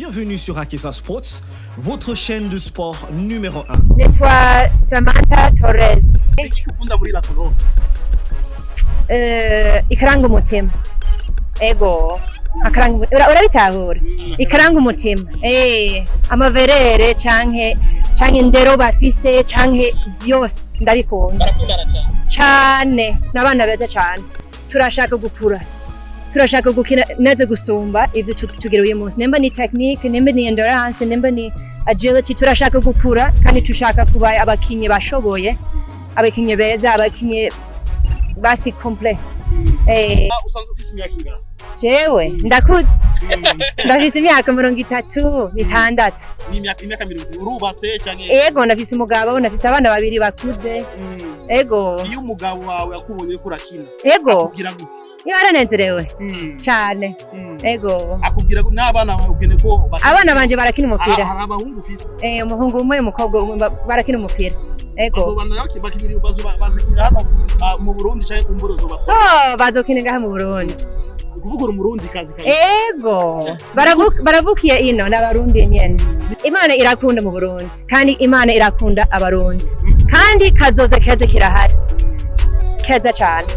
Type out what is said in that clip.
Bienvenue sur Akesa Sports, votre chaîne de sport numéro 1. Nitwa Samantha Torres. Iki ukunda muri La Colombe? Ikaranga umutima. Ego. Akaranga urabitahura. Ikaranga umutima. Amaverere canke indero bafise canke byose ndabikunda. Barakundana cyane. Cane, n'abana beza cane. Turashaka gukura. Turashaka gukina neza gusumba ivyo tugira uyu munsi. Nimba ni technique, nimba ni endurance, nimba ni agility, turashaka gukura kandi tushaka kuba abakinyi bashoboye, abakinyi beza, abakinyi basi complet. Usanzwe ufise imyaka ingana? Jewe ndakuze, ndafise imyaka 36. Ni imyaka 20. Urubatse cyane? Ego, ndafise umugabo, ndafise abana babiri bakuze. Ego. Iyo umugabo wawe akubonye ko urakina, akubwira gute? Iyo aranezerewe cane. Ego. Akubwira ko n'abana bawe ukeneye ko bakina? Abana banje barakina umupira. Hari abahungu ufise? Umuhungu umwe, umukobwa umwe, barakina umupira. Ego. Bazobandanya bakinira, bazikinira hano mu Burundi canke kumbura uzobatwara? Oh, bazokina ngaha mu Burundi. Ni ukuvuga uri Umurundi kazi kazi. Ego. Baravukiye ino, n'Abarundi nyene. Imana irakunda mu Burundi kandi Imana irakunda Abarundi. Kandi kazoza keza kirahari. Keza cane.